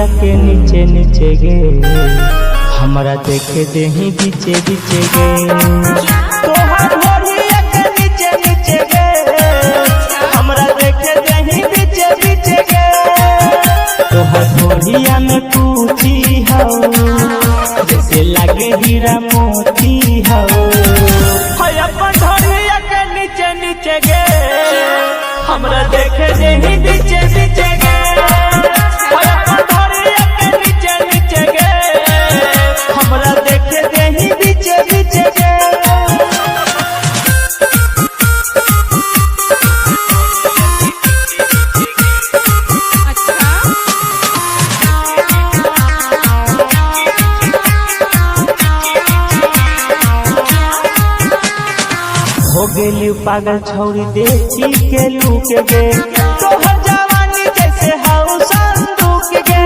ढोरिया के नीचे नीचे गे, हमरा देखे देही बीचे बीचे गे। तोहर ढोरिया के नीचे नीचे गे, हमरा देखे देही बीचे बीचे गे। तोहर ढोरिया में पूछी हो, जैसे लागे हीरा मोती हो। है अपन ढोरिया के नीचे नीचे गे, हमरा देखे देही बीचे बीचे गे। है अपन ढोरिया के नीचे नीचे गे, हमरा देखे देही बीचे बीचे गे। हो गेली पागल छौरी देखी के लूक गे, तोहर जवानी जैसे हाउ संदूक गे।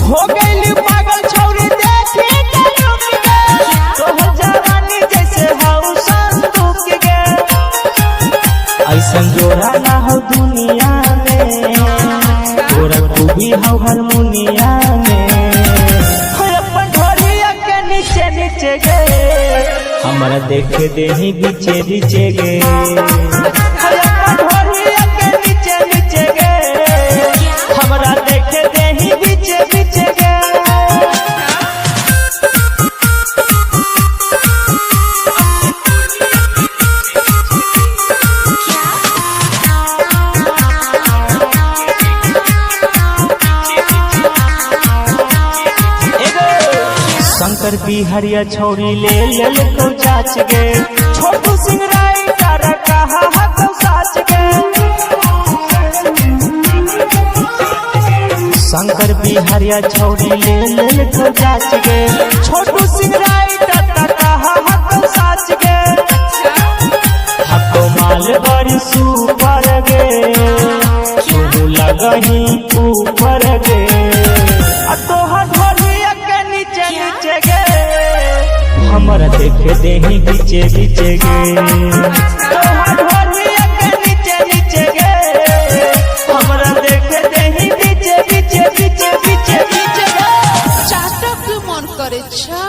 हो गेली पागल छौरी देखी के लूक गे, तोहर जवानी जैसे हाउ संदूक गे। ऐसन जोड़ा ना हो दुनिया में, तोरा खूबी हो हारमोनिया में। हो अपन ढोलिया के नीचे नीचे गे, हमरा देखे देही बीचे बीचे गे। हो अपन ढोलिया के नीचे नीचे गे, हमरा देखे देही बीचे बीचे गे। शंकर बिहरिया छौरी ले लेल को जाच गे, छोटू सिंह राय तारा कहा हको साच गे। शंकर बिहरिया छौरी ले लेल को जाच गे, छोटू सिंह राय तारा कहा हको साच गे। हको माल बड़ी सुपर गे, तू लगही ऊपर गे। आ तोहर ढोलिया के नीचे नीचे गे, हमरा देखे देही बीचे बीचे गे। तोहर ढोलिया के नीचे नीचे गे, हमरा देखे देही बीचे बीचे बीचे बीचे बीचे गे। चाटक मन करे छौ।